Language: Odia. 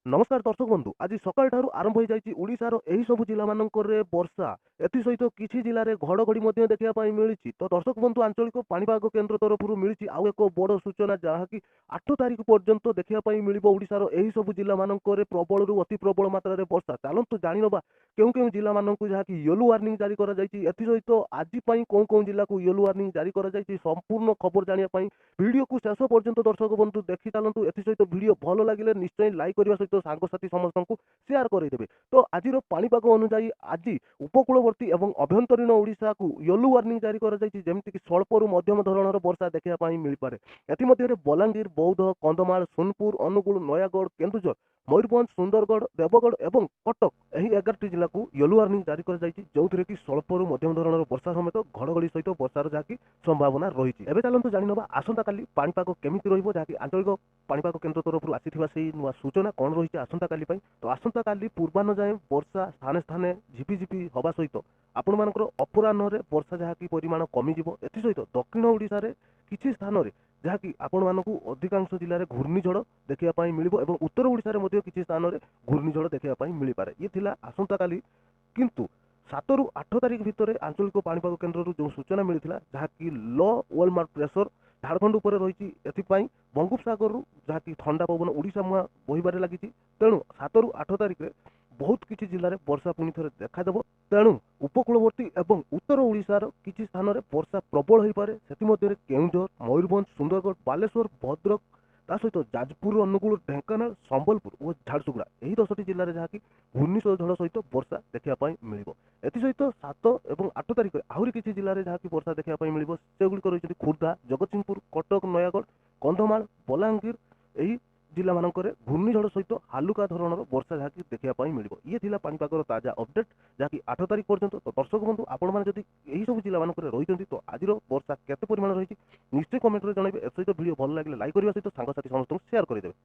ନମସ୍କାର ଦର୍ଶକ ବନ୍ଧୁ, ଆଜି ସକାଳଠାରୁ ଆରମ୍ଭ ହୋଇଯାଇଛି ଓଡ଼ିଶାର ଏହିସବୁ ଜିଲ୍ଲାମାନଙ୍କରେ ବର୍ଷା। ଏଥିସହିତ କିଛି ଜିଲ୍ଲାରେ ଘଡ଼ଘଡ଼ି ମଧ୍ୟ ଦେଖିବା ପାଇଁ ମିଳିଛି। ତ ଦର୍ଶକ ବନ୍ଧୁ, ଆଞ୍ଚଳିକ ପାଣିପାଗ କେନ୍ଦ୍ର ତରଫରୁ ମିଳିଛି ଆଉ ଏକ ବଡ଼ ସୂଚନା, ଯାହାକି 8 ତାରିଖ ପର୍ଯ୍ୟନ୍ତ ଦେଖିବା ପାଇଁ ମିଳିବ ଓଡ଼ିଶାର ଏହିସବୁ ଜିଲ୍ଲାମାନଙ୍କରେ ପ୍ରବଳରୁ ଅତି ପ୍ରବଳ ମାତ୍ରାରେ ବର୍ଷା। ଚାଲନ୍ତୁ ଜାଣିନେବା କେଉଁ କେଉଁ ଜିଲ୍ଲାମାନଙ୍କୁ ଯାହାକି ୟେଲୋ ୱାର୍ଣ୍ଣିଂ ଜାରି କରାଯାଇଛି, ଏଥିସହିତ ଆଜି ପାଇଁ କେଉଁ କେଉଁ ଜିଲ୍ଲାକୁ ୟେଲୋ ୱାର୍ଣ୍ଣିଂ ଜାରି କରାଯାଇଛି। ସମ୍ପୂର୍ଣ୍ଣ ଖବର ଜାଣିବା ପାଇଁ ଭିଡ଼ିଓକୁ ଶେଷ ପର୍ଯ୍ୟନ୍ତ ଦର୍ଶକ ବନ୍ଧୁ ଦେଖି ଚାଲନ୍ତୁ। ଏଥିସହିତ ଭିଡ଼ିଓ ଭଲ ଲାଗିଲେ ନିଶ୍ଚୟ ଲାଇକ୍ କରିବା ସହିତ ସାଙ୍ଗସାଥି ସମସ୍ତଙ୍କୁ ସେୟାର କରାଇଦେବେ। ତ ଆଜିର ପାଣିପାଗ ଅନୁଯାୟୀ ଆଜି ଉପକୂଳବର୍ତ୍ତୀ ଏବଂ ଆଭ୍ୟନ୍ତରୀଣ ଓଡ଼ିଶାକୁ ୟେଲୋ ୱାର୍ଣ୍ଣିଂ ଜାରି କରାଯାଇଛି, ଯେମିତିକି ସ୍ୱଳ୍ପରୁ ମଧ୍ୟମ ଧରଣର ବର୍ଷା ଦେଖିବା ପାଇଁ ମିଳିପାରେ। ଏଥିମଧ୍ୟରେ ବଲାଙ୍ଗୀର, ବୌଦ୍ଧ, କନ୍ଧମାଳ, ସୋନପୁର, ଅନୁଗୁଳ, ନୟାଗଡ଼, କେନ୍ଦୁଝର, ମୟୂରଭଞ୍ଜ, ସୁନ୍ଦରଗଡ଼, ଦେବଗଡ଼ ଏବଂ କଟକ, ଏହି 11ଟି ଜିଲ୍ଲାକୁ ୟେଲୋ ୱାର୍ଣ୍ଣିଂ ଜାରି କରାଯାଇଛି, ଯେଉଁଥିରେ କି ସ୍ୱଳ୍ପରୁ ମଧ୍ୟମ ଧରଣର ବର୍ଷା ସମେତ ଘଡ଼ଘଡ଼ି ସହିତ ବର୍ଷାର ଯାହାକି ସମ୍ଭାବନା ରହିଛି। ଏବେ ଚାଲନ୍ତୁ ଜାଣିନେବା ଆସନ୍ତାକାଲି ପାଣିପାଗ କେମିତି ରହିବ, ଯାହାକି ଆଞ୍ଚଳିକ ପାଣିପାଗ କେନ୍ଦ୍ର ତରଫରୁ ଆସିଥିବା ସେଇ ନୂଆ ସୂଚନା କ'ଣ ରହିଛି ଆସନ୍ତାକାଲି ପାଇଁ। ତ ଆସନ୍ତାକାଲି ପୂର୍ବାହ୍ନ ଯାଏଁ ବର୍ଷା ସ୍ଥାନେ ସ୍ଥାନେ ଝିପିଝିପି ହେବା ସହିତ ଆପଣମାନଙ୍କର ଅପରାହ୍ନରେ ବର୍ଷା ଯାହାକି ପରିମାଣ କମିଯିବ। ଏଥିସହିତ ଦକ୍ଷିଣ ଓଡ଼ିଶାରେ କିଛି ସ୍ଥାନରେ ଯାହାକି ଆପଣମାନଙ୍କୁ ଅଧିକାଂଶ ଜିଲ୍ଲାରେ ଘୂର୍ଣ୍ଣିଝଡ଼ ଦେଖିବା ପାଇଁ ମିଳିବ ଏବଂ ଉତ୍ତର ଓଡ଼ିଶାରେ ମଧ୍ୟ କିଛି ସ୍ଥାନରେ ଘୂର୍ଣ୍ଣିଝଡ଼ ଦେଖିବା ପାଇଁ ମିଳିପାରେ। ଇଏ ଥିଲା ଆସନ୍ତାକାଲି। କିନ୍ତୁ 7ରୁ 8 ତାରିଖ ଭିତରେ ଆଞ୍ଚଳିକ ପାଣିପାଗ କେନ୍ଦ୍ରରୁ ଯେଉଁ ସୂଚନା ମିଳିଥିଲା, ଯାହାକି ଲୋ ୱାଲମାର୍କ ପ୍ରେସର ଝାଡ଼ଖଣ୍ଡ ଉପରେ ରହିଛି, ଏଥିପାଇଁ ବଙ୍ଗୋପସାଗରରୁ ଯାହାକି ଥଣ୍ଡା ପବନ ଓଡ଼ିଶା ମୁହାଁ ବହିବାରେ ଲାଗିଛି। ତେଣୁ 7ରୁ 8 ତାରିଖରେ ବହୁତ କିଛି ଜିଲ୍ଲାରେ ବର୍ଷା ପୁଣି ଥରେ ଦେଖାଦେବ। ତେଣୁ ଉପକୂଳବର୍ତ୍ତୀ ଏବଂ ଉତ୍ତର ଓଡ଼ିଶାର କିଛି ସ୍ଥାନରେ ବର୍ଷା ପ୍ରବଳ ହୋଇପାରେ। ସେଥିମଧ୍ୟରେ କେଉଁଝର, ମୟୂରଭଞ୍ଜ, ସୁନ୍ଦରଗଡ଼, ବାଲେଶ୍ୱର, ଭଦ୍ରକ, ତା ସହିତ ଯାଜପୁର, ଅନୁଗୁଳ, ଢେଙ୍କାନାଳ, ସମ୍ବଲପୁର ଓ ଝାରସୁଗୁଡ଼ା, ଏହି 10ଟି ଜିଲ୍ଲାରେ ଯାହାକି ଘୂର୍ଣ୍ଣିଝଡ଼ ସହିତ ବର୍ଷା ଦେଖିବା ପାଇଁ ମିଳିବ। ଏଥିସହିତ 7 ଏବଂ 8 ତାରିଖରେ ଆହୁରି କିଛି ଜିଲ୍ଲାରେ ଯାହାକି ବର୍ଷା ଦେଖିବା ପାଇଁ ମିଳିବ। ସେଗୁଡ଼ିକ ରହିଛନ୍ତି ଖୋର୍ଦ୍ଧା, ଜଗତସିଂହପୁର, କଟକ, ନୟାଗଡ଼, କନ୍ଧମାଳ, ବଲାଙ୍ଗୀର, ଏହି ଜିଲ୍ଲାମାନଙ୍କରେ ଘୂର୍ଣ୍ଣିଝଡ଼ ସହିତ ହାଲୁକା ଧରଣର ବର୍ଷା ଯାହାକି ଦେଖିବା ପାଇଁ ମିଳିବ। ଇଏ ଥିଲା ପାଣିପାଗର ତାଜା ଅପଡେଟ୍, ଯାହାକି 8 ତାରିଖ ପର୍ଯ୍ୟନ୍ତ। ତ ଦର୍ଶକ ବନ୍ଧୁ, ଆପଣମାନେ ଯଦି ଏହିସବୁ ଜିଲ୍ଲାମାନଙ୍କରେ ରହିଛନ୍ତି, ତ ଆଜିର ବର୍ଷା କେତେ ପରିମାଣ ରହିଛି ନିଶ୍ଚୟ କମେଣ୍ଟରେ ଜଣାଇବେ। ଏଥିସହିତ ଭିଡ଼ିଓ ଭଲ ଲାଗିଲେ ଲାଇକ୍ କରିବା ସହିତ ସାଙ୍ଗସାଥି ସମସ୍ତଙ୍କୁ ସେୟାର କରିଦେବେ।